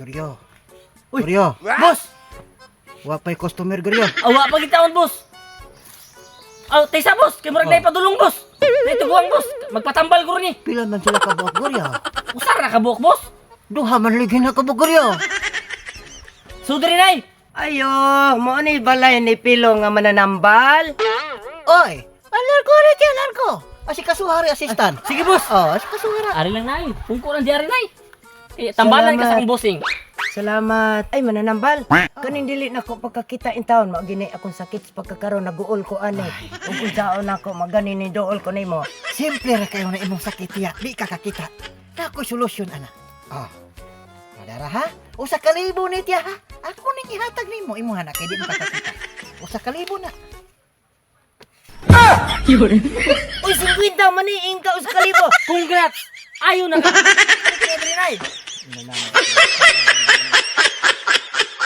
Goryo. Uy. Goryo. Boss! Wa pa'y customer, Goryo. Awa pa gitaon, boss. Aw, taysa, boss, kay murag Oh. oh. padulong, boss. Nay tuguang, boss. Magpatambal ko ni. Pila man sila kabuok, Goryo? Usar ra ka buok, boss. Duha man ligin na kabuok, Goryo. Sudri nay. Ayo, mo ni balay ni Pilo nga mananambal. Oy! Alarko rin tiyan, alarko! Asikasuhari, assistant. Sige, boss. Oh, asikasuhara. Ari lang nay. Pungko lang di ari nay. Eh, tambalan ka sa Salamat. akong bossing. Salamat. Ay, mananambal. Kaning dili na ko pagkakita in town, mao gini akong sakit sa pagkakaroon naguol ko ani. Ug unsaon nako magani ni dool ko nimo. Simple ra kayo na imong sakit tiya. Di ka kakita. Nako'y solusyon, ana. Ah. Madara ha? 1,000 ni tiya ha? Ako ning ihatag nimo imong anak kay di mo kakakita. 1,000 na. Uy, 50 man ni ingka 1,000. Congrats. Ayo na ka. Ari nay.